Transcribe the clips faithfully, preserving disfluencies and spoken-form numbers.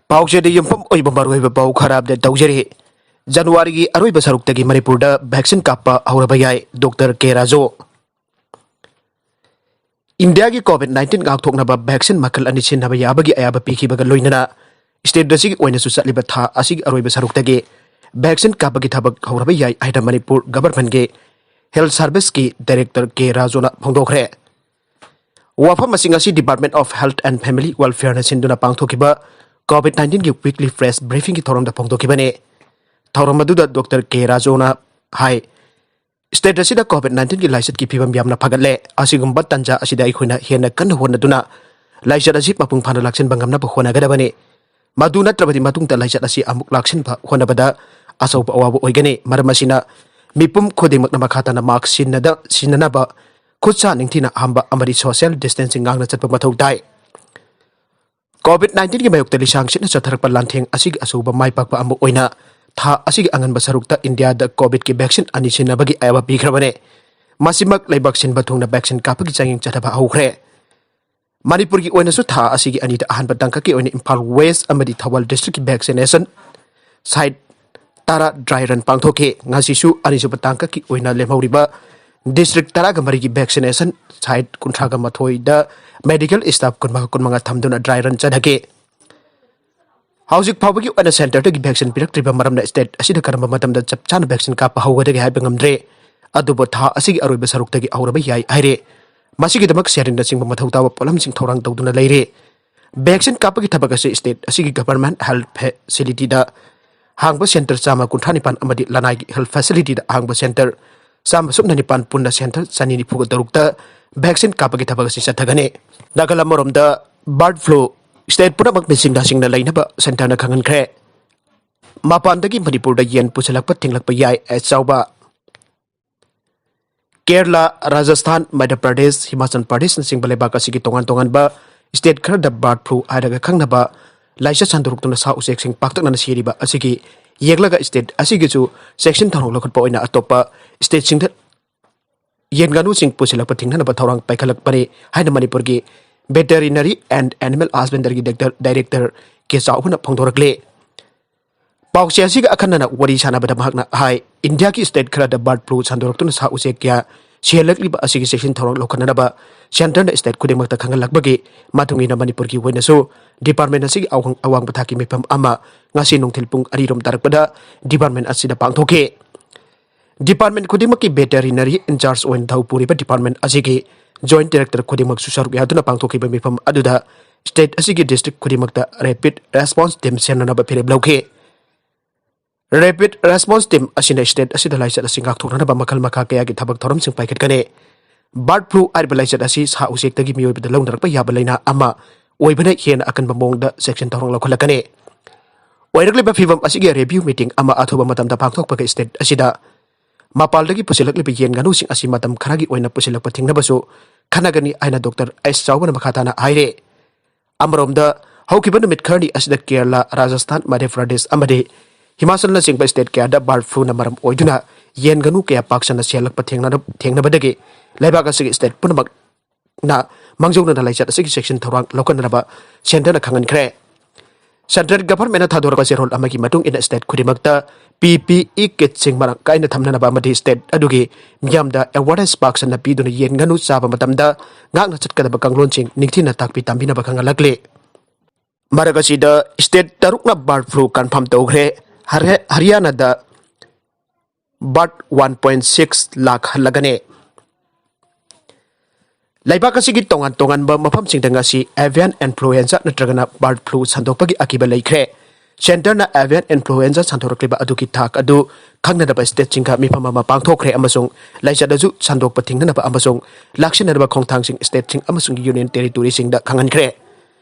ꯄꯥꯎꯆꯦꯗ ꯌꯨꯝꯐꯝ ꯑꯣꯏꯕ ꯃꯔꯨꯑꯣꯏꯕ ꯄꯥꯎ ꯈꯔ ꯑꯞꯗꯦꯠ ꯇꯧꯖꯔꯤ꯫ ꯖꯅꯋꯥꯔꯤꯒꯤ ꯑꯔꯣꯏꯕ ꯁꯔꯨꯛꯇꯒꯤ ꯃꯅꯤꯄꯨꯔꯗ ꯚꯦꯛꯁꯤꯟ ꯀꯥꯞꯄ ꯍꯧꯔꯕ ꯌꯥꯏ, ꯗꯣꯛꯇꯔ ꯀꯦ ꯔꯥꯖꯨ꯫ ꯏꯟꯗꯤꯌꯥꯒꯤ ꯀꯣꯚꯤꯗ ꯅꯥꯏꯟꯇꯤꯟ ꯉꯥꯛꯊꯣꯛꯅꯕ ꯚꯦꯛꯁꯤꯟ ꯃꯈꯜ ꯑꯅꯤ ꯁꯤꯟꯅꯕ ꯌꯥꯕꯒꯤ ꯑꯌꯥꯕ ꯄꯤꯈꯤꯕꯒ ꯂꯣꯏꯅꯅ ꯁ꯭ꯇꯦꯠ ꯑꯁꯤꯒꯤ ꯑꯣꯏꯅꯁꯨ ꯆꯠꯂꯤꯕ ꯊꯥ ꯑꯁꯤꯒꯤ ꯑꯔꯣꯏꯕ ꯁꯔꯨꯛꯇꯒꯤ ꯚꯦꯛꯁꯤꯟ ꯀꯥꯞꯄꯒꯤ ꯊꯕꯛ ꯍꯧꯔꯕ ꯌꯥꯏ ꯍꯥꯏꯅ ꯃꯅꯤꯄꯨꯔ ꯒꯚꯔꯟꯃꯦꯟꯠꯀꯤ ꯍꯦꯜꯊ ꯁꯔꯚꯤꯁꯀꯤ ꯗꯥꯏꯔꯦꯛꯇꯔ ꯀꯦ ꯔꯥꯖꯨꯅ ꯐꯣꯡꯗꯣꯛꯈ꯭ꯔꯦ꯫ ꯋꯥꯐꯝ ꯑꯁꯤꯡ ꯑꯁꯤ Department of Health and Family Welfareꯅ ꯁꯤꯟꯗꯨꯅ ꯄꯥꯡꯊꯣꯛꯈꯤꯕ ꯀꯣꯚꯤꯗ ꯅꯥꯏꯟꯇꯤꯟꯒꯤ ꯋꯤꯛꯂꯤ ꯄ꯭ꯔꯦꯁ ꯕ꯭ꯔꯤꯐꯤꯡꯒꯤ ꯊꯧꯔꯝꯗ ꯐꯣꯡꯗꯣꯛꯈꯤꯕꯅꯤ꯫ ꯊꯧꯔꯝ ꯑꯗꯨꯗ ꯗꯣꯛꯇꯔ ꯀꯦ ꯔꯥꯖꯨꯅ ꯍꯥꯏ, ꯁ꯭ꯇꯦꯠ ꯑꯁꯤꯗ ꯀꯣꯚꯤꯗ ꯅꯥꯏꯟꯇꯤꯟꯒꯤ ꯂꯥꯏꯆꯠꯀꯤ ꯐꯤꯕꯝ ꯌꯥꯝꯅ ꯐꯒꯠꯂꯦ꯫ ꯑꯁꯤꯒꯨꯝꯕ ꯇꯥꯟꯖꯥ ꯑꯁꯤꯗ ꯑꯩꯈꯣꯏꯅ ꯍꯦꯟꯅ ꯀꯟꯅ ꯍꯣꯠꯅꯗꯨꯅ ꯂꯥꯏꯆꯠ ꯑꯁꯤ ꯃꯄꯨꯡ ꯐꯥꯅ ꯂꯥꯛꯁꯤꯟꯕ ꯉꯝꯅꯕ ꯍꯣꯠꯅꯒꯗꯕꯅꯤ꯫ ꯃꯗꯨ ꯅꯠꯇ꯭ꯔꯕꯗꯤ ꯃꯇꯨꯡꯗ ꯂꯥꯏꯆꯠ ꯑꯁꯤ ꯑꯃꯨꯛ ꯂꯥꯛꯁꯤꯟꯕ ꯍꯣꯠꯅꯕꯗ ꯑꯆꯧꯕ ꯑꯋꯥꯕ ꯑꯣꯏꯒꯅꯤ꯫ ꯃꯔꯝ ꯑꯁꯤꯅ ꯃꯤꯄꯨꯝ ꯈꯨꯗꯤꯡꯃꯛꯅ ꯃꯈꯥ ꯇꯥꯅ ꯃꯥꯁꯛ ꯁꯤꯟꯅꯗ-, ꯁꯤꯟꯅꯅꯕ, ꯈꯨꯠ ꯁꯥ ꯅꯤꯡꯊꯤꯅ ꯍꯥꯝꯕ ꯑꯃꯗꯤ ꯁꯣꯁꯤꯌꯦꯜ ꯗꯤꯁꯇꯦꯟꯁꯤꯡ ꯉꯥꯛꯅ ꯆꯠꯄ ꯃꯊꯧ ꯇꯥꯏ꯫ ꯀꯣꯚꯤꯗ ꯅꯥꯏꯟꯇꯤꯟꯒꯤ ꯃꯥꯌꯣꯛꯇ ꯂꯤꯁꯥꯡ ꯁꯤꯠꯅ ꯆꯠꯊꯔꯛꯄ ꯂꯥꯟꯊꯦꯡ ꯑꯁꯤꯒꯤ ꯑꯆꯧꯕ ꯃꯥꯏ ꯄꯥꯛꯄ ꯑꯃ ꯑꯣꯏꯅ ꯊꯥ ꯑꯁꯤꯒꯤ ꯑꯉꯟꯕ ꯁꯔꯨꯛꯇ ꯏꯟꯗꯤꯌꯥꯗ ꯀꯣꯚꯤꯗꯀꯤ ꯚꯦꯛꯁꯤꯟ ꯑꯅꯤ ꯁꯤꯟꯅꯕꯒꯤ ꯑꯌꯥꯕ ꯄꯤꯈ꯭ꯔꯕꯅꯤ꯫ ꯃꯁꯤꯃꯛ ꯂꯩꯕꯥꯛ ꯁꯤꯟꯕ ꯊꯨꯡꯅ ꯚꯦꯛꯁꯤꯟ ꯀꯥꯞꯄꯒꯤ ꯆꯥꯡꯌꯦꯡ ꯆꯠꯊꯕ ꯍꯧꯈ꯭ꯔꯦ꯫ ꯃꯅꯤꯄꯨꯔꯒꯤ ꯑꯣꯏꯅꯁꯨ ꯊꯥ ꯑꯁꯤꯒꯤ ꯑꯅꯤꯗ ꯑꯍꯥꯟꯕ ꯇꯥꯡꯀꯛꯀꯤ ꯑꯣꯏꯅ ꯏꯝꯐꯥꯜ ꯋꯦꯁ ꯑꯃꯗꯤ ꯊꯧꯕꯥꯜ ꯗꯤꯁꯇ꯭ꯔꯤꯛꯀꯤ ꯚꯦꯛꯁꯤꯅꯦꯁꯟ ꯁꯥꯏꯠ ꯇꯔꯥ ꯗ꯭ꯔꯥꯏ ꯔꯟ ꯄꯥꯡꯊꯣꯛꯈꯤ꯫ ꯉꯁꯤꯁꯨ ꯑꯅꯤꯁꯨꯕ ꯇꯥꯡꯀꯛꯀꯤ ꯑꯣꯏꯅ ꯂꯦꯝꯍꯧꯔꯤꯕ ꯗꯤꯁꯇ꯭ꯔꯤꯛ ꯇꯔꯥꯒ ꯃꯔꯤꯒꯤ ꯚꯦꯛꯁꯤꯅꯦꯁꯟ ꯁꯥꯏꯠ ꯀꯨꯟꯊ꯭ꯔꯥꯒ ꯃꯥꯊꯣꯏꯗ ꯃꯦꯗꯤꯀꯦꯜ ꯁ꯭ꯇꯥꯐ ꯀꯨꯟꯃꯉꯥ, ꯀꯨꯟꯃꯉꯥ ꯊꯝꯗꯨꯅ ꯗ꯭ꯔꯥꯏ ꯔꯟ ꯆꯠꯊꯈꯤ꯫ ꯍꯧꯖꯤꯛ ꯐꯥꯎꯕꯒꯤ ꯑꯣꯏꯅ ꯁꯦꯟꯇꯔꯗꯒꯤ ꯚꯦꯛꯁꯤꯟ ꯄꯤꯔꯛꯇ꯭ꯔꯤꯕ ꯃꯔꯝꯅ ꯁ꯭ꯇꯦꯠ ꯑꯁꯤꯗ ꯀꯔꯝꯕ ꯃꯇꯝꯗ ꯆꯞ ꯆꯥꯅ ꯚꯦꯛꯁꯤꯟ ꯀꯥꯞꯄ ꯍꯧꯒꯗꯒꯦ ꯍꯥꯏꯕ ꯉꯝꯗ꯭ꯔꯦ꯫ ꯑꯗꯨꯕꯨ ꯊꯥ ꯑꯁꯤꯒꯤ ꯑꯔꯣꯏꯕ ꯁꯔꯨꯛꯇꯒꯤ ꯍꯧꯔꯕ ꯌꯥꯏ ꯍꯥꯏꯔꯦ꯫ ꯃꯁꯤꯒꯤꯗꯃꯛ ꯁꯦꯔꯤꯟꯅꯆꯤꯡꯕ ꯃꯊꯧ ꯇꯥꯕ ꯄꯣꯠꯂꯝꯁꯤꯡ ꯊꯧꯔꯥꯡ ꯇꯧꯗꯨꯅ ꯂꯩꯔꯦ꯫ ꯚꯦꯛꯁꯤꯟ ꯀꯥꯞꯄꯒꯤ ꯊꯕꯛ ꯑꯁꯤ ꯁ꯭ꯇꯦꯠ ꯑꯁꯤꯒꯤ ꯒꯚꯔꯟꯃꯦꯟꯠ ꯍꯦꯜꯊ ꯐꯦꯁꯤꯂꯤꯇꯤꯗ ꯍꯥꯡꯕ ꯁꯦꯟꯇꯔ ꯆꯥꯝꯃ ꯀꯨꯟꯊ꯭ꯔꯥ ꯅꯤꯄꯥꯟ ꯑꯃꯗꯤ ꯂꯅꯥꯏꯒꯤ ꯍꯦꯜꯊ ꯐꯦꯁꯤꯂꯤꯇꯤꯗ ꯍꯥꯡꯕ ꯁꯦꯟꯇꯔ ꯆꯥꯝꯃ ꯁꯨꯞꯅ ꯅꯤꯄꯥꯟ, ꯄꯨꯟꯅ ꯁꯦꯟꯇꯔ ꯆꯅꯤ ꯅꯤꯐꯨꯒ ꯇꯔꯨꯛꯇ ꯚꯦꯛꯁꯤꯟ ꯀꯥꯞꯄꯒꯤ ꯊꯕꯛ ꯑꯁꯤ ꯆꯠꯊꯒꯅꯤ꯫ ꯅꯥꯀꯜ ꯑꯃꯔꯣꯝꯗ, ꯕꯥꯔꯗ ꯐ꯭ꯂꯨ ꯁ꯭ꯇꯦꯠ ꯄꯨꯝꯅꯃꯛ ꯅꯤꯡꯁꯤꯡ ꯅꯥꯁꯤꯡꯅ ꯂꯩꯅꯕ ꯁꯦꯟꯇꯔꯅ ꯈꯪꯍꯟꯈ꯭ꯔꯦ꯫ ꯃꯄꯥꯟꯗꯒꯤ ꯃꯅꯤꯄꯨꯔꯗ ꯌꯦꯟ ꯄꯨꯁꯤꯜꯂꯛꯄ ꯊꯤꯡꯂꯛꯄ ꯌꯥꯏ, ꯑꯦꯁ ꯆꯥꯎꯕ꯫ ꯀꯦꯔꯂꯥ, ꯔꯥꯖꯁꯊꯥꯟ, ꯃꯙ꯭ꯌ ꯄ꯭ꯔꯗꯦꯁ, ꯍꯤꯃꯥꯆꯜ ꯄ꯭ꯔꯗꯦꯁꯅꯆꯤꯡꯕ ꯂꯩꯕꯥꯛ ꯑꯁꯤꯒꯤ ꯇꯣꯉꯥꯟ ꯇꯣꯉꯥꯟꯕ ꯁ꯭ꯇꯦꯠ ꯈꯔꯗ ꯕꯥꯔꯗ ꯐ꯭ꯂꯨ ꯍꯥꯏꯔꯒ ꯈꯪꯅꯕ ꯂꯥꯏꯆꯠ ꯁꯟꯗꯣꯔꯛꯇꯨꯅ ꯁꯥ ꯎꯆꯦꯛꯁꯤꯡ ꯄꯥꯛꯇꯛꯅꯅ ꯁꯤꯔꯤꯕ ꯑꯁꯤꯒꯤ ꯌꯦꯡꯂꯒ ꯁ꯭ꯇꯦꯠ ꯑꯁꯤꯒꯤꯁꯨ ꯆꯦꯛꯁꯤꯟ ꯊꯧꯔꯥꯡ ꯂꯧꯈꯠꯄ ꯑꯣꯏꯅ ꯑꯇꯣꯞꯄ ꯁ꯭ꯇꯦꯠꯁꯤꯡꯗ ꯌꯦꯟ ꯉꯥꯅꯨꯁꯤꯡ ꯄꯨꯁꯤꯜꯂꯛꯄ ꯊꯤꯡꯅꯅꯕ ꯊꯧꯔꯥꯡ ꯄꯥꯏꯈꯠꯂꯛꯄꯅꯤ ꯍꯥꯏꯅ ꯃꯅꯤꯄꯨꯔꯒꯤ Veterinary and Animal Husbandryꯒꯤ ꯗꯥꯏꯔꯦꯛꯇꯔ, ꯗꯥꯏꯔꯦꯛꯇꯔ ꯀꯦ ꯆꯥꯎꯕꯅ ꯐꯣꯡꯗꯣꯔꯛꯂꯤ꯫ ꯄꯥꯎꯆꯦ ꯑꯁꯤꯒ ꯑꯈꯟꯅꯅ ꯋꯥꯔꯤ ꯁꯥꯟꯅꯕꯗ ꯃꯍꯥꯛꯅ ꯍꯥꯏ, ꯏꯟꯗꯤꯌꯥꯒꯤ state ꯈꯔꯗ bird flu ꯁꯟꯗꯣꯔꯛꯇꯨꯅ ꯁꯥ ꯎꯆꯦꯛ ꯀꯌꯥ ꯁꯤꯍꯜꯂꯛꯂꯤꯕ ꯑꯁꯤꯒꯤ ꯆꯦꯛꯁꯤꯟ ꯊꯧꯔꯥꯡ ꯂꯧꯈꯠꯅꯅꯕ centreꯅ state ꯈꯨꯗꯤꯡꯃꯛꯇ ꯈꯪꯍꯜꯂꯛꯄꯒꯤ ꯃꯇꯨꯡ ꯏꯟꯅ ꯃꯅꯤꯄꯨꯔꯒꯤ ꯑꯣꯏꯅꯁꯨ department ꯑꯁꯤꯒꯤ ꯑꯋꯥꯡ-, ꯑꯋꯥꯡꯕ ꯊꯥꯛꯀꯤ ꯃꯤꯐꯝ ꯑꯃ ꯉꯁꯤ ꯅꯨꯡꯊꯤꯜ ꯄꯨꯡ ꯑꯅꯤꯔꯣꯝ ꯇꯥꯔꯛꯄꯗ department ꯑꯁꯤꯗ ꯄꯥꯡꯊꯣꯛꯈꯤ꯫ Department ꯈꯨꯗꯤꯡꯃꯛꯀꯤ veterinary in charge ꯑꯣꯏꯅ ꯊꯧ ꯄꯨꯔꯤꯕ department ꯑꯁꯤꯒꯤ joint director ꯈꯨꯗꯤꯡꯃꯛꯁꯨ ꯁꯔꯨꯛ ꯌꯥꯗꯨꯅ ꯄꯥꯡꯊꯣꯛꯈꯤꯕ ꯃꯤꯐꯝ ꯑꯗꯨꯗ state ꯑꯁꯤꯒꯤ district ꯈꯨꯗꯤꯡꯃꯛꯇ rapid response team ꯁꯦꯝꯅꯅꯕ ꯐꯤꯔꯦꯞ ꯂꯧꯈꯤ꯫ Rapid response team ꯑꯁꯤꯅ state ꯑꯁꯤꯗ ꯂꯥꯏꯆꯠ ꯑꯁꯤ ꯉꯥꯛꯊꯣꯛꯅꯅꯕ ꯃꯈꯜ ꯃꯈꯥ ꯀꯌꯥꯒꯤ ꯊꯕꯛ ꯊꯧꯔꯝꯁꯤꯡ ꯄꯥꯏꯈꯠꯀꯅꯤ꯫ Bird flu ꯍꯥꯏꯔꯤꯕ ꯂꯥꯏꯆꯠ ꯑꯁꯤ ꯁꯥ ꯎꯆꯦꯛꯇꯒꯤ ꯃꯤꯑꯣꯏꯕꯗ ꯂꯧꯅꯔꯛꯄ ꯌꯥꯕ ꯂꯥꯏꯅꯥ ꯑꯃ ꯑꯣꯏꯕꯅ ꯍꯦꯟꯅ ꯑꯀꯟꯕ ꯃꯑꯣꯡꯗ ꯆꯦꯛꯁꯤꯟ ꯊꯧꯔꯥꯡ ꯂꯧꯈꯠꯂꯛꯀꯅꯤ꯫ ꯑꯣꯏꯔꯛꯂꯤꯕ ꯐꯤꯕꯝ ꯑꯁꯤꯒꯤ review meeting ꯑꯃ ꯑꯊꯨꯕ ꯃꯇꯝꯗ ꯄꯥꯡꯊꯣꯛꯄꯒ state ꯑꯁꯤꯗ ꯃꯄꯥꯜꯗꯒꯤ ꯄꯨꯁꯤꯜꯂꯛꯂꯤꯕ ꯌꯦꯟ ꯉꯥꯅꯨꯁꯤꯡ ꯑꯁꯤ ꯃꯇꯝ ꯈꯔꯒꯤ ꯑꯣꯏꯅ ꯄꯨꯁꯤꯜꯂꯛꯄ ꯊꯤꯡꯅꯕꯁꯨ ꯈꯟꯅꯒꯅꯤ ꯍꯥꯏꯅ ꯗꯣꯛꯇꯔ ꯑꯩꯁ ꯆꯥꯎꯕꯅ ꯃꯈꯥ ꯇꯥꯅ ꯍꯥꯏꯔꯦ꯫ ꯑꯃꯔꯣꯝꯗ, ꯍꯧꯈꯤꯕ ꯅꯨꯃꯤꯠ ꯈꯔꯅꯤ ꯑꯁꯤꯗ ꯀꯦꯔꯂꯥ, ꯔꯥꯖꯁꯊꯥꯟ, ꯃꯙ꯭ꯌ ꯄ꯭ꯔꯗꯦꯁ ꯑꯃꯗꯤ ꯍꯤꯃꯥꯆꯜꯅꯆꯤꯡꯕ state ꯀꯌꯥꯗ bird fluꯅ ꯃꯔꯝ ꯑꯣꯏꯗꯨꯅ ꯌꯦꯟ ꯉꯥꯅꯨ ꯀꯌꯥ ꯄꯥꯛ ꯁꯟꯅ ꯁꯤꯍꯜꯂꯛꯄ ꯊꯦꯡꯅꯔ-, ꯊꯦꯡꯅꯕꯗꯒꯤ ꯂꯩꯕꯥꯛ ꯑꯁꯤꯒꯤ state ꯄꯨꯝꯅꯃꯛꯅ ꯃꯥꯡꯖꯧꯅꯅ ꯂꯥꯏꯆꯠ ꯑꯁꯤꯒꯤ ꯆꯦꯛꯁꯤꯟ ꯊꯧꯔꯥꯡ ꯂꯧꯈꯠꯅꯅꯕ centreꯅ ꯈꯪꯍꯟꯈ꯭ꯔꯦ꯫ Central governmentꯅ ꯊꯥꯗꯣꯔꯛꯄ ꯆꯦꯔꯣꯜ ꯑꯃꯒꯤ ꯃꯇꯨꯡ ꯏꯟꯅ state ꯈꯨꯗꯤꯡꯃꯛꯇ P P E kitꯁꯤꯡ ꯃꯔꯥꯡ ꯀꯥꯏꯅ ꯊꯝꯅꯅꯕ ꯑꯃꯗꯤ state ꯑꯗꯨꯒꯤ ꯃꯤꯌꯥꯝꯗ awareness ꯄꯥꯛ ꯁꯟꯅ ꯄꯤꯗꯨꯅ ꯌꯦꯟ ꯉꯥꯅꯨ ꯆꯥꯕ ꯃꯇꯝꯗ ꯉꯥꯛꯅ ꯆꯠꯀꯗꯕ ꯀꯥꯡꯂꯣꯟꯁꯤꯡ ꯅꯤꯡꯊꯤꯅ ꯇꯥꯛꯄꯤ ꯇꯝꯕꯤꯅꯕ ꯈꯪꯍꯜꯂꯛꯂꯤ꯫ ꯃꯔꯛ ꯑꯁꯤꯗ state ꯇꯔꯨꯛꯅ bird flu confirm ꯇꯧꯈ꯭ꯔꯦ꯫ ꯍꯔ-, ꯍꯔꯤꯌꯥꯅꯥꯗ bird one point six ꯂꯥꯛ ꯍꯜꯂꯒꯅꯤ꯫ ꯂꯩꯕꯥꯛ ꯑꯁꯤꯒꯤ ꯇꯣꯉꯥꯟ ꯇꯣꯉꯥꯟꯕ ꯃꯐꯝꯁꯤꯡꯗ ꯉꯁꯤ avian influenza ꯅꯠꯇ꯭ꯔꯒꯅ bird flu ꯁꯟꯗꯣꯛꯄꯒꯤ ꯑꯀꯤꯕ ꯂꯩꯈ꯭ꯔꯦ꯫ Centreꯅ avian influenza ꯁꯟꯗꯣꯔꯛꯂꯤꯕ ꯑꯗꯨꯒꯤ ꯊꯥꯛ ꯑꯗꯨ ꯈꯪꯅꯅꯕ stateꯁꯤꯡꯒ ꯃꯤꯐꯝ ꯑꯃ ꯄꯥꯡꯊꯣꯛꯈ꯭ꯔꯦ ꯑꯃꯁꯨꯡ ꯂꯥꯏꯆꯠ ꯑꯗꯨ ꯁꯟꯗꯣꯛꯄ ꯊꯤꯡꯅꯅꯕ ꯑꯃꯁꯨꯡ ꯂꯥꯛꯁꯤꯟꯅꯅꯕ ꯈꯣꯡꯊꯥꯡꯁꯤꯡ stateꯁꯤꯡ ꯑꯃꯁꯨꯡ union territoryꯁꯤꯡꯗ ꯈꯪꯍꯟꯈ꯭ꯔꯦ꯫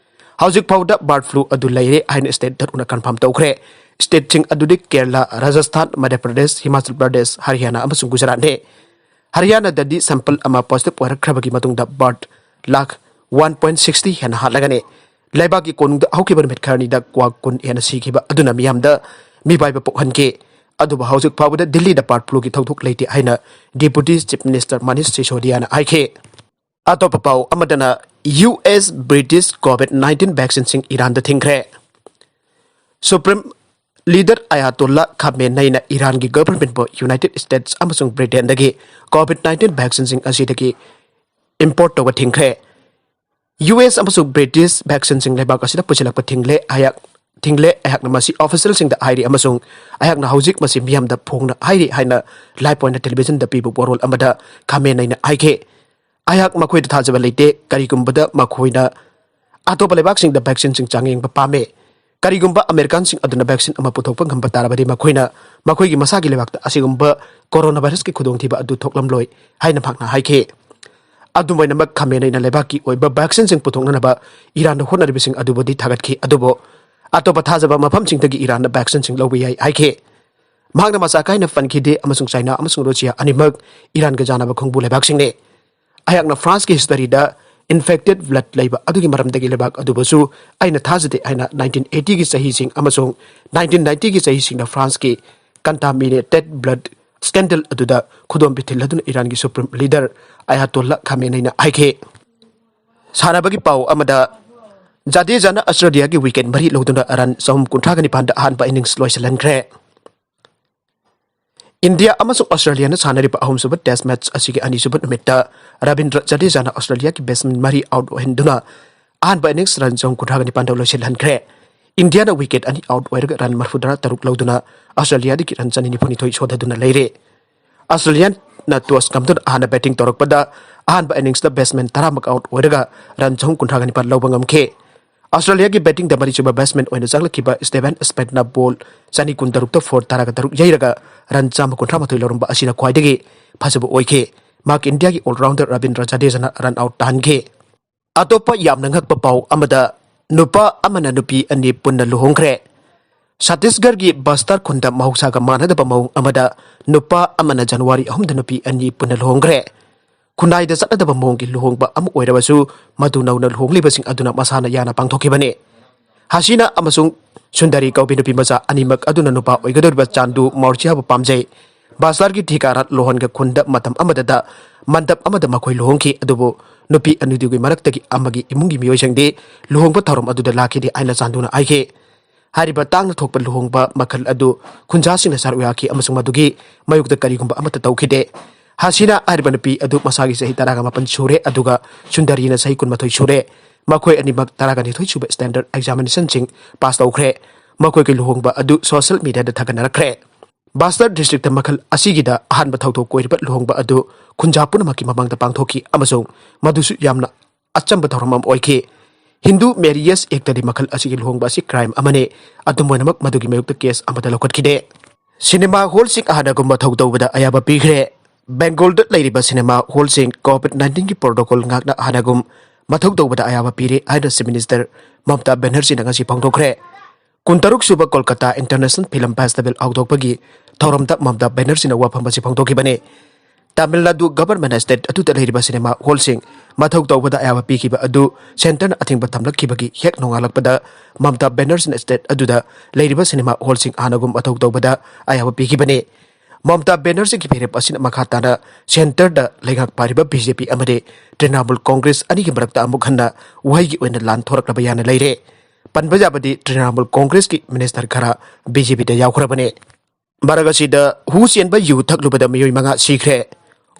ꯍꯧꯖꯤꯛ ꯐꯥꯎꯕꯗ bird flu ꯑꯗꯨ ꯂꯩꯔꯦ ꯍꯥꯏꯅ state ꯇꯔꯨꯛꯅ confirm ꯇꯧꯈ꯭ꯔꯦ꯫ Stateꯁꯤꯡ ꯑꯗꯨꯗꯤ ꯀꯦꯔꯂꯥ, ꯔꯥꯖꯁꯊꯥꯟ, ꯃꯙ꯭ꯌ ꯄ꯭ꯔꯗꯦꯁ, ꯍꯤꯃꯥꯆꯜ ꯄ꯭ꯔꯗꯦꯁ, ꯍꯔꯤꯌꯥꯅꯥ ꯑꯃꯁꯨꯡ ꯒꯨꯖꯔꯥꯠꯅꯤ꯫ ꯍꯔꯤꯌꯥꯅꯥꯗꯗꯤ sample ꯑꯃ positive ꯑꯣꯏꯔꯛꯈ꯭ꯔꯕꯒꯤ ꯃꯇꯨꯡꯗ bird lakh one point sixty ꯍꯦꯟꯅ ꯍꯥꯠꯂꯒꯅꯤ꯫ ꯂꯩꯕꯥꯛꯀꯤ ꯀꯣꯅꯨꯡꯗ ꯍꯧꯈꯤꯕ ꯅꯨꯃꯤꯠ ꯈꯔꯅꯤꯗ ꯀ꯭ꯋꯥꯛ ꯀꯨꯟ ꯍꯦꯟꯅ ꯁꯤꯈꯤꯕ ꯑꯗꯨꯅ ꯃꯤꯌꯥꯝꯗ ꯃꯤꯄꯥꯏꯕ ꯄꯣꯛꯍꯟꯈꯤ꯫ ꯑꯗꯨꯕꯨ ꯍꯧꯖꯤꯛ ꯐꯥꯎꯕꯗ ꯗꯤꯜꯂꯤꯗ bird fluꯒꯤ ꯊꯧꯗꯣꯛ ꯂꯩꯇꯦ ꯍꯥꯏꯅ Deputy Chief Minister ꯃꯅꯤꯁ ꯁꯤꯁꯣꯗꯤꯌꯥꯅ ꯍꯥꯏꯈꯤ꯫ ꯑꯇꯣꯞꯄ ꯄꯥꯎ ꯑꯃꯗꯅ, U S British COVID nineteen vaccineꯁꯤꯡ ꯏꯔꯥꯟꯗ ꯊꯤꯡꯈ꯭ꯔꯦ꯫ Supreme Leader Ayatollah Khamenei ꯅ ꯏꯔꯥꯟꯒꯤ ꯒꯚꯔꯟꯃꯦꯟꯠꯄꯨ ꯌꯨꯅꯥꯏꯇꯦꯗ ꯁ꯭ꯇꯦꯠꯁ ꯑꯃꯁꯨꯡ ꯕ꯭ꯔꯤꯇꯦꯟꯗꯒꯤ ꯀꯣꯚꯤꯗ ꯅꯥꯏꯟꯇꯤꯟ ꯚꯦꯛꯁꯤꯟꯁꯤꯡ ꯑꯁꯤꯗꯒꯤ ꯏꯝꯄꯣꯔꯠ ꯇꯧꯕ ꯊꯤꯡꯈ꯭ꯔꯦ꯫ ꯌꯨ ꯑꯦꯁ ꯑꯃꯁꯨꯡ ꯕ꯭ꯔꯤꯇꯤꯁ ꯚꯦꯛꯁꯤꯟꯁꯤꯡ ꯂꯩꯕꯥꯛ ꯑꯁꯤꯗ ꯄꯨꯁꯤꯜꯂꯛꯄ ꯊꯤꯡꯂꯦ꯫ ꯑꯩꯍꯥꯛ ꯊꯤꯡꯂꯦ꯫ ꯑꯩꯍꯥꯛꯅ ꯃꯁꯤ ꯑꯣꯐꯤꯁꯤꯌꯦꯜꯁꯤꯡꯗ ꯍꯥꯏꯔꯤ ꯑꯃꯁꯨꯡ ꯑꯩꯍꯥꯛꯅ ꯍꯧꯖꯤꯛ ꯃꯁꯤ ꯃꯤꯌꯥꯝꯗ ꯐꯣꯡꯅ ꯍꯥꯏꯔꯤ ꯍꯥꯏꯅ ꯂꯥꯏꯐ ꯑꯣꯏꯅ ꯇꯦꯂꯤꯚꯤꯖꯟꯗ ꯄꯤꯕ ꯋꯥꯔꯣꯜ ꯑꯃꯗ ꯈꯥꯃꯦꯅꯩꯅ ꯍꯥꯏꯈꯤ꯫ ꯑꯩꯍꯥꯛ ꯃꯈꯣꯏꯗ ꯊꯥꯖꯕ ꯂꯩꯇꯦ꯫ ꯀꯔꯤꯒꯨꯝꯕꯗ ꯃꯈꯣꯏꯅ ꯑꯇꯣꯞꯄ ꯂꯩꯕꯥꯛꯁꯤꯡꯗ ꯚꯦꯛꯁꯤꯟꯁꯤꯡ ꯆꯥꯡꯌꯦꯡꯕ ꯄꯥꯝꯃꯦ꯫ ꯀꯔꯤꯒꯨꯝꯕ ꯑꯃꯦꯔꯤꯀꯥꯟꯁꯤꯡ ꯑꯗꯨꯅ ꯚꯦꯛꯁꯤꯟ ꯑꯃ ꯄꯨꯊꯣꯛꯄ ꯉꯝꯕ ꯇꯥꯔꯕꯗꯤ ꯃꯈꯣꯏꯅ ꯃꯈꯣꯏꯒꯤ ꯃꯁꯥꯒꯤ ꯂꯩꯕꯥꯛꯇ ꯑꯁꯤꯒꯨꯝꯕ ꯀꯣꯔꯣꯅꯥ ꯚꯥꯏꯔꯁꯀꯤ ꯈꯨꯗꯣꯡꯊꯤꯕ ꯑꯗꯨ ꯊꯣꯛꯂꯝꯂꯣꯏ ꯍꯥꯏꯅ ꯃꯍꯥꯛꯅ ꯍꯥꯏꯈꯤ꯫ ꯑꯗꯨꯝ ꯑꯣꯏꯅꯃꯛ, ꯈꯥꯃꯦꯅꯩꯅ ꯂꯩꯕꯥꯛꯀꯤ ꯑꯣꯏꯕ ꯚꯦꯛꯁꯤꯟꯁꯤꯡ ꯄꯨꯊꯣꯛꯅꯅꯕ ꯏꯔꯥꯟꯗ ꯍꯣꯠꯅꯔꯤꯕꯁꯤꯡ ꯑꯗꯨꯕꯨꯗꯤ ꯊꯥꯒꯠꯈꯤ, ꯑꯗꯨꯕꯨ ꯑꯇꯣꯞꯄ ꯊꯥꯖꯕ ꯃꯐꯝꯁꯤꯡꯗꯒꯤ ꯏꯔꯥꯟꯅ ꯚꯦꯛꯁꯤꯟꯁꯤꯡ ꯂꯧꯕ ꯌꯥꯏ ꯍꯥꯏꯈꯤ꯫ ꯃꯍꯥꯛꯅ ꯃꯆꯥ ꯀꯥꯏꯅ ꯄꯟꯈꯤꯗꯦ ꯑꯃꯁꯨꯡ ꯆꯥꯏꯅꯥ ꯑꯃꯁꯨꯡ ꯔꯨꯁꯤꯌꯥ ꯑꯅꯤꯃꯛ ꯏꯔꯥꯟꯒ ꯌꯥꯅꯕ ꯈꯣꯡꯕꯨ ꯂꯩꯕꯥꯛꯁꯤꯡꯅꯤ꯫ ꯑꯩꯍꯥꯛꯅ ꯐ꯭ꯔꯥꯟꯁꯀꯤ ꯍꯤꯁꯇꯔꯤꯗ ꯏꯟꯐꯦꯛꯇꯦꯗ ꯕ꯭ꯂꯗ ꯂꯩꯕ ꯑꯗꯨꯒꯤ ꯃꯔꯝꯗꯒꯤ ꯂꯩꯕꯥꯛ ꯑꯗꯨꯕꯨꯁꯨ ꯑꯩꯅ ꯊꯥꯖꯗꯦ ꯍꯥꯏꯅ ꯅꯥꯏꯟꯇꯤꯟ ꯑꯩꯠꯇꯤꯒꯤ ꯆꯍꯤꯁꯤꯡ ꯑꯃꯁꯨꯡ ꯅꯥꯏꯟꯇꯤꯟ ꯅꯥꯏꯟꯇꯤꯒꯤ ꯆꯍꯤꯁꯤꯡꯗ ꯐ꯭ꯔꯥꯟꯁꯀꯤ ꯀꯟꯇꯥꯃꯤꯅꯦꯇꯦꯗ ꯕ꯭ꯂꯗ ꯁ꯭ꯀꯦꯟꯗꯜ ꯑꯗꯨꯗ ꯈꯨꯗꯣꯝꯕꯤ ꯊꯤꯜꯂꯗꯨꯅ ꯏꯔꯥꯟꯒꯤ ꯁꯨꯄ꯭ꯔꯤꯝ ꯂꯤꯗꯔ ꯑꯌꯥꯇꯣꯜꯂꯥ ꯈꯥꯃꯦꯅꯩꯅ ꯍꯥꯏꯈꯤ꯫ ꯁꯥꯟꯅꯕꯒꯤ ꯄꯥꯎ ꯑꯃꯗ, ꯖꯗꯦꯖꯥꯅ ꯑꯁꯇ꯭ꯔꯦꯂꯤꯌꯥꯒꯤ ꯋꯤꯀꯦꯠ ꯃꯔꯤ ꯂꯧꯗꯨꯅ ꯔꯟ ꯆꯍꯨꯝ ꯀꯨꯟꯊ꯭ꯔꯥꯒ ꯅꯤꯄꯥꯟꯗ ꯑꯍꯥꯟꯕ ꯏꯅꯤꯡꯁ ꯂꯣꯏꯁꯤꯜꯍꯟꯈ꯭ꯔꯦ꯫ ꯏꯟꯗꯤꯌꯥ ꯑꯃꯁꯨꯡ ꯑꯁꯇ꯭ꯔꯦꯂꯤꯌꯥꯅ ꯁꯥꯟꯅꯔꯤꯕ ꯑꯍꯨꯝꯁꯨꯕ ꯇꯦꯁ ꯃꯦꯆ ꯑꯁꯤꯒꯤ ꯑꯅꯤꯁꯨꯕ ꯅꯨꯃꯤꯠꯇ ꯔꯕꯤꯟꯗ꯭ꯔ ꯖꯗꯦꯖꯥꯅ ꯑꯁꯇ꯭ꯔꯦꯂꯤꯌꯥꯒꯤ ꯕꯦꯠꯁꯃꯦꯟ ꯃꯔꯤ ꯑꯥꯎꯠ ꯑꯣꯏꯍꯟꯗꯨꯅ ꯑꯍꯥꯟꯕ ꯏꯅꯤꯡꯁ ꯔꯟ ꯆꯍꯨꯝ ꯀꯨꯟꯊ꯭ꯔꯥꯒ ꯅꯤꯄꯥꯟꯗ ꯂꯣꯏꯁꯤꯜꯍꯟꯈ꯭ꯔꯦ꯫ ꯏꯟꯗꯤꯌꯥꯅ ꯋꯤꯀꯦꯠ ꯑꯅꯤ ꯑꯥꯎꯠ ꯑꯣꯏꯔꯒ ꯔꯟ ꯃꯔꯐꯨꯇꯔꯥ ꯇꯔꯨꯛ ꯂꯧꯗꯨꯅ ꯑꯁꯇ꯭ꯔꯦꯂꯤꯌꯥꯗꯒꯤ ꯔꯟ ꯆꯅꯤ ꯅꯤꯐꯨꯅꯤꯊꯣꯏ ꯁꯣꯊꯗꯨꯅ ꯂꯩꯔꯦ꯫ ꯑꯁꯇ꯭ꯔꯦꯂꯤꯌꯥꯅ ꯇꯣꯁ ꯉꯝꯗꯨꯅ ꯑꯍꯥꯟꯕ ꯕꯦꯇꯤꯡ ꯇꯧꯔꯛꯄꯗ ꯑꯍꯥꯟꯕ ꯏꯅꯤꯡꯁꯇ ꯕꯦꯠꯁꯃꯦꯟ ꯇꯔꯥꯃꯛ ꯑꯥꯎꯠ ꯑꯣꯏꯔꯒ ꯔꯟ ꯆꯍꯨꯝ ꯀꯨꯟꯊ꯭ꯔꯥꯒ ꯅꯤꯄꯥꯟ ꯂꯧꯕ ꯉꯝꯈꯤ꯫ ꯑꯁꯇ꯭ꯔꯦꯂꯤꯌꯥꯒꯤ ꯕꯦꯇꯤꯡꯗ ꯃꯔꯤꯁꯨꯕ ꯕꯦꯠꯁꯃꯦꯟ ꯑꯣꯏꯅ ꯆꯪꯂꯛꯈꯤꯕ ꯁ꯭ꯇꯦꯚꯦꯟ ꯁ꯭ꯃꯤꯊꯅ ꯕꯣꯜ ꯆꯅꯤ ꯀꯨꯟꯇꯔꯨꯛꯇ ꯐꯣꯔ ꯇꯔꯥꯒ ꯇꯔꯨꯛ ꯌꯩꯔꯒ ꯔꯟ ꯆꯥꯝꯃ ꯀꯨꯟꯊ꯭ꯔꯥ ꯃꯥꯊꯣꯏ ꯂꯧꯔꯝꯕ ꯑꯁꯤꯅ ꯈ꯭ꯋꯥꯏꯗꯒꯤ ꯐꯖꯕ ꯑꯣꯏꯈꯤ꯫ ꯃꯍꯥꯛ ꯏꯟꯗꯤꯌꯥꯒꯤ ꯑꯣꯜꯔꯥꯎꯟꯗꯔ ꯔꯕꯤꯟꯗ꯭ꯔ ꯖꯗꯦꯖꯥꯅ ꯔꯟ ꯑꯥꯎꯠ ꯇꯥꯍꯟꯈꯤ꯫ ꯑꯇꯣꯞꯄ ꯌꯥꯝꯅ ꯉꯛꯄ ꯄꯥꯎ ꯑꯃꯗ, ꯅꯨꯄꯥ ꯑꯃꯅ ꯅꯨꯄꯤ ꯑꯅꯤ ꯄꯨꯟꯅ ꯂꯨꯍꯣꯡꯈ꯭ꯔꯦ꯫ ꯁꯠꯇꯤꯁꯒꯔꯒꯤ ꯕꯁꯇꯔ ꯈꯨꯟꯗ ꯃꯍꯧꯁꯥꯒ ꯃꯥꯟꯅꯗꯕ ꯃꯑꯣꯡ ꯑꯃꯗ ꯅꯨꯄꯥ ꯑꯃꯅ ꯖꯅꯋꯥꯔꯤ ꯑꯍꯨꯝꯗ ꯅꯨꯄꯤ ꯑꯅꯤ ꯄꯨꯟꯅ ꯂꯨꯍꯣꯡꯈ꯭ꯔꯦ꯫ ꯈꯨꯟꯅꯥꯏꯗ ꯆꯠꯅꯗꯕ ꯃꯑꯣꯡꯒꯤ ꯂꯨꯍꯣꯡꯕ ꯑꯃ ꯑꯣꯏꯔꯕꯁꯨ, ꯃꯗꯨ ꯅꯧꯅ ꯂꯨꯍꯣꯡꯂꯤꯕꯁꯤꯡ ꯑꯗꯨꯅ ꯃꯁꯥꯅ ꯌꯥꯅ ꯄꯥꯡꯊꯣꯛꯈꯤꯕꯅꯤ꯫ ꯍꯁꯤꯅꯥ ꯑꯃꯁꯨꯡ ꯁꯨꯟꯗꯔꯤ ꯀꯧꯕꯤ ꯅꯨꯄꯤ ꯃꯆꯥ ꯑꯅꯤꯃꯛ ꯑꯗꯨꯅ ꯅꯨꯄꯥ ꯑꯣꯏꯒꯗꯧꯔꯤꯕ ꯆꯥꯟꯗꯨ ꯃꯥꯎꯔꯁꯤꯌꯥꯕꯨ ꯄꯥꯝꯖꯩ꯫ ꯕꯥꯁꯇꯔꯒꯤ ꯊꯤꯀꯥꯔꯥꯠ ꯂꯣꯍꯟꯒ ꯈꯨꯟꯗ ꯃꯇꯝ ꯑꯃꯗꯗ ꯃꯟꯗꯞ ꯑꯃꯗ ꯃꯈꯣꯏ ꯂꯨꯍꯣꯡꯈꯤ, ꯑꯗꯨꯕꯨ ꯅꯨꯄꯤ ꯑꯅꯤꯗꯨꯒꯤ ꯃꯔꯛꯇꯒꯤ ꯑꯃꯒꯤ ꯏꯃꯨꯡꯒꯤ ꯃꯤꯑꯣꯏꯁꯤꯡꯗꯤ ꯂꯨꯍꯣꯡꯕ ꯊꯧꯔꯝ ꯑꯗꯨꯗ ꯂꯥꯛꯈꯤꯗꯦ ꯍꯥꯏꯅ ꯆꯥꯟꯗꯨꯅ ꯍꯥꯏꯈꯤ꯫ ꯍꯥꯏꯔꯤꯕ ꯇꯥꯡꯅ ꯊꯣꯛꯄ ꯂꯨꯍꯣꯡꯕ ꯃꯈꯜ ꯑꯗꯨ ꯈꯨꯟꯖꯥꯁꯤꯡꯅ ꯁꯔꯨꯛ ꯌꯥꯈꯤ ꯑꯃꯁꯨꯡ ꯃꯗꯨꯒꯤ ꯃꯥꯌꯣꯛꯇ ꯀꯔꯤꯒꯨꯝꯕ ꯑꯃꯠꯇ ꯇꯧꯈꯤꯗꯦ꯫ ꯍꯥꯁꯤꯅꯥ ꯍꯥꯏꯔꯤꯕ ꯅꯨꯄꯤ ꯑꯗꯨ ꯃꯁꯥꯒꯤ ꯆꯍꯤ ꯇꯔꯥꯒ ꯃꯥꯄꯟ ꯁꯨꯔꯦ, ꯑꯗꯨꯒ ꯁꯨꯟꯗꯔꯤꯅ ꯆꯍꯤ ꯀꯨꯟꯃꯥꯊꯣꯏ ꯁꯨꯔꯦ꯫ ꯃꯈꯣꯏ ꯑꯅꯤꯃꯛ ꯇꯔꯥꯒ ꯅꯤꯊꯣꯏ ꯁꯨꯕ standard examination ꯁꯤꯡ pass ꯇꯧꯈ꯭ꯔꯦ꯫ ꯃꯈꯣꯏꯒꯤ ꯂꯨꯍꯣꯡꯕ ꯑꯗꯨ social media ꯗ ꯊꯥꯒꯠꯅꯔꯛꯈ꯭ꯔꯦ꯫ ꯕꯥꯁꯇꯔ district ꯃꯈꯜ ꯑꯁꯤꯒꯤꯗ ꯑꯍꯥꯟꯕ ꯊꯧꯗꯣꯛ ꯑꯣꯏꯔꯤꯕ ꯂꯨꯍꯣꯡꯕ ꯑꯗꯨ ꯈꯨꯟꯖꯥ ꯄꯨꯝꯅꯃꯛꯀꯤ ꯃꯃꯥꯡꯗ ꯄꯥꯡꯊꯣꯛꯈꯤ ꯑꯃꯁꯨꯡ ꯃꯗꯨꯁꯨ ꯌꯥꯝꯅ ꯑꯆꯝꯕ ꯊꯧꯔꯝ ꯑꯃ ꯑꯣꯏꯈꯤ꯫ Hindu Marriage Act ꯇꯗꯤ ꯃꯈꯜ ꯑꯁꯤꯒꯤ ꯂꯨꯍꯣꯡꯕ ꯑꯁꯤ crime ꯑꯃꯅꯤ꯫ ꯑꯗꯨꯝ ꯑꯣꯏꯅꯃꯛ, ꯃꯗꯨꯒꯤ ꯃꯥꯌꯣꯛꯇ case ꯑꯃꯠꯇ ꯂꯧꯈꯠꯈꯤꯗꯦ꯫ ꯁꯤꯅꯦꯃꯥ ꯍꯣꯜꯁꯤꯡ ꯍꯥꯟꯅꯒꯨꯝꯕ ꯃꯊꯧ ꯇꯧꯕꯗ ꯑꯌꯥꯕ ꯄꯤꯈ꯭ꯔꯦ꯫ ꯕꯦꯡꯒꯣꯜꯗ ꯂꯩꯔꯤꯕ ꯁꯤꯅꯦꯃꯥ ꯍꯣꯜꯁꯤꯡ COVID nineteen ꯒꯤ protocol ꯉꯥꯛꯅ ꯍꯥꯟꯅꯒꯨꯝ ꯃꯊꯧ ꯇꯧꯕꯗ ꯑꯌꯥꯕ ꯄꯤꯔꯦ ꯍꯥꯏꯅ Chief Minister ꯃꯃꯇꯥ ꯕꯦꯅꯔꯖꯤꯅ ꯉꯁꯤ ꯐꯣꯡꯗꯣꯛꯈ꯭ꯔꯦ꯫ ꯀꯨꯟꯇꯔꯨꯛ ꯁꯨꯕ ꯀꯣꯜꯀꯇꯥ International Film Festival ꯍꯧꯗꯣꯛꯄꯒꯤ ꯊꯧꯔꯝꯗ ꯃꯃꯇꯥ ꯕꯦꯅꯔꯖꯤꯅ ꯋꯥꯐꯝ ꯑꯁꯤ ꯐꯣꯡꯗꯣꯛꯈꯤꯕꯅꯤ꯫ ꯇꯥꯃꯤꯜ ꯅꯥꯗꯨ government ꯅ state ꯑꯗꯨꯗ ꯂꯩꯔꯤꯕ ꯁꯤꯅꯦꯃꯥ ꯍꯣꯜꯁꯤꯡ ꯃꯊꯧ ꯇꯧꯕꯗ ꯑꯌꯥꯕ ꯄꯤꯈꯤꯕ ꯑꯗꯨ centre ꯅ ꯑꯊꯤꯡꯕ ꯊꯝꯂꯛꯈꯤꯕꯒꯤ ꯍꯦꯛ ꯅꯣꯡꯉꯥꯜꯂꯛꯄꯗ ꯃꯃꯇꯥ ꯕꯦꯅꯔꯖꯤꯅ state ꯑꯗꯨꯗ ꯂꯩꯔꯤꯕ ꯁꯤꯅꯦꯃꯥ ꯍꯣꯜꯁꯤꯡ ꯍꯥꯟꯅꯒꯨꯝ ꯃꯊꯧ ꯇꯧꯕꯗ ꯑꯌꯥꯕ ꯄꯤꯈꯤꯕꯅꯤ꯫ ꯃꯃꯇꯥ ꯕꯦꯅꯔꯖꯤꯒꯤ ꯐꯤꯔꯦꯞ ꯑꯁꯤꯅ ꯃꯈꯥ ꯇꯥꯅ centre ꯗ ꯂꯩꯉꯥꯛ ꯄꯥꯏꯔꯤꯕ BJP ꯑꯃꯗꯤ ꯇ꯭ꯔꯤꯅꯥꯃꯨꯜ ꯀꯣꯡꯒ꯭ꯔꯦꯁ ꯑꯅꯤꯒꯤ ꯃꯔꯛꯇ ꯑꯃꯨꯛ ꯍꯟꯅ ꯋꯥꯍꯩꯒꯤ ꯑꯣꯏꯅ ꯂꯥꯟ ꯊꯣꯔꯛꯂꯕ ꯌꯥꯅ ꯂꯩꯔꯦ꯫ ꯄꯟꯕ ꯌꯥꯕꯗꯤ ꯇ꯭ꯔꯤꯅꯥꯃꯨꯜ ꯀꯣꯡꯒ꯭ꯔꯦꯁꯀꯤ minister ꯈꯔ BJP ꯗ ꯌꯥꯎꯈ꯭ꯔꯕꯅꯤ꯫ ꯃꯔꯛ ꯑꯁꯤꯗ ꯍꯨ ꯆꯦꯟꯕ ꯌꯨ ꯊꯛꯂꯨꯕꯗ ꯃꯤꯑꯣꯏ ꯃꯉꯥ ꯁꯤꯈ꯭ꯔꯦ꯫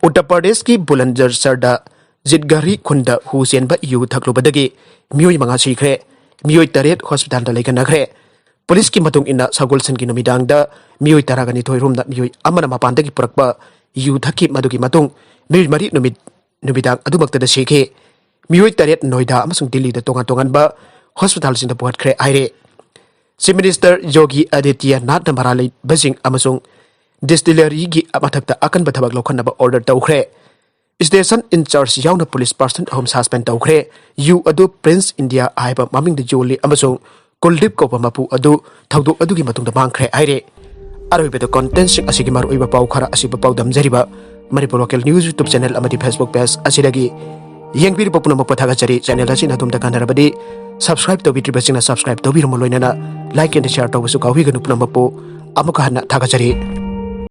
ꯎꯠꯇꯔ ꯄ꯭ꯔꯗꯦꯁꯀꯤ ꯕꯨꯂꯟꯗꯔꯁꯔꯗ ꯖꯤꯠꯒꯔꯤ ꯈꯨꯟꯗ ꯍꯨ ꯆꯦꯟꯕ ꯌꯨ ꯊꯛꯂꯨꯕꯗꯒꯤ ꯃꯤꯑꯣꯏ ꯃꯉꯥ ꯁꯤꯈ꯭ꯔꯦ꯫ ꯃꯤꯑꯣꯏ ꯇꯔꯦꯠ hospital ꯗ ꯂꯩꯈꯠꯅꯈ꯭ꯔꯦ꯫ ꯄꯨꯂꯤꯁꯀꯤ ꯃꯇꯨꯡ ꯏꯟꯅ, ꯁꯒꯣꯜꯁꯦꯟꯒꯤ ꯅꯨꯃꯤꯗꯥꯡꯗ ꯃꯤꯑꯣꯏ ꯇꯔꯥꯒ ꯅꯤꯊꯣꯏ ꯔꯣꯝꯅ ꯃꯤꯑꯣꯏ ꯑꯃꯅ ꯃꯄꯥꯟꯗꯒꯤ ꯄꯨꯔꯛꯄ ꯌꯨ ꯊꯛꯈꯤ꯫ ꯃꯗꯨꯒꯤ ꯃꯇꯨꯡ ꯃꯤꯑꯣꯏ ꯃꯔꯤ ꯅꯨꯃꯤꯠ, ꯅꯨꯃꯤꯗꯥꯡ ꯑꯗꯨꯃꯛꯇꯗ ꯁꯤꯈꯤ꯫ ꯃꯤꯑꯣꯏ ꯇꯔꯦꯠ ꯅꯣꯏꯗꯥ ꯑꯃꯁꯨꯡ ꯗꯤꯜꯂꯤꯗ ꯇꯣꯉꯥꯟ ꯇꯣꯉꯥꯟꯕ hospital ꯁꯤꯡꯗ ꯄꯨꯈꯠꯈ꯭ꯔꯦ ꯍꯥꯏꯔꯦ꯫ Chief Minister ꯌꯣꯒꯤ ꯑꯥꯗꯤꯇ꯭ꯌꯅꯥꯊꯅ ꯃꯔꯥꯜ ꯂꯩꯕꯁꯤꯡ ꯑꯃꯁꯨꯡ distillery ꯒꯤ ꯃꯊꯛꯇ ꯑꯀꯟꯕ ꯊꯕꯛ ꯂꯧꯈꯠꯅꯕ order ꯇꯧꯈ꯭ꯔꯦ꯫ Station in charge ꯌꯥꯎꯅ police person ꯑꯍꯨꯝ suspend ꯇꯧꯈ꯭ꯔꯦ꯫ ꯌꯨ ꯑꯗꯨ Prince India ꯍꯥꯏꯕ ꯃꯃꯤꯡꯗ ꯌꯣꯜꯂꯤ ꯑꯃꯁꯨꯡ ꯀꯨꯜꯗꯤꯞ ꯀꯧꯕ ꯃꯄꯨ ꯑꯗꯨ ꯊꯧꯗꯣꯛ ꯑꯗꯨꯒꯤ ꯃꯇꯨꯡꯗ ꯃꯥꯡꯈ꯭ꯔꯦ ꯍꯥꯏꯔꯦ꯫ ꯑꯔꯣꯏꯕꯗ content ꯁꯤꯡ ꯑꯁꯤꯒꯤ ꯃꯔꯨꯑꯣꯏꯕ ꯄꯥꯎ ꯈꯔ ꯑꯁꯤꯕꯨ ꯄꯥꯎꯗꯝꯖꯔꯤꯕ Manipur Local News YouTube channel ꯑꯃꯗꯤ Facebook page ꯑꯁꯤꯗꯒꯤ꯫ ꯌꯦꯡꯕꯤꯔꯤꯕ ꯄꯨꯝꯅꯃꯛꯄꯨ ꯊꯥꯒꯠꯆꯔꯤ꯫ Channel ꯑꯁꯤꯅ ꯑꯗꯣꯝꯗ ꯀꯥꯟꯅꯔꯕꯗꯤ subscribe ꯇꯧꯕꯤꯗ꯭ꯔꯤꯕꯁꯤꯡꯅ subscribe ꯇꯧꯕꯤꯔꯝꯃ ꯂꯣꯏꯅꯅ like and share ꯇꯧꯕꯁꯨ ꯀꯥꯎꯕꯤꯒꯅꯨ꯫ ꯄꯨꯝꯅꯃꯛꯄꯨ ꯑꯃꯨꯛꯀ ꯍꯟꯅ ꯊꯥꯒꯠꯆꯔꯤ꯫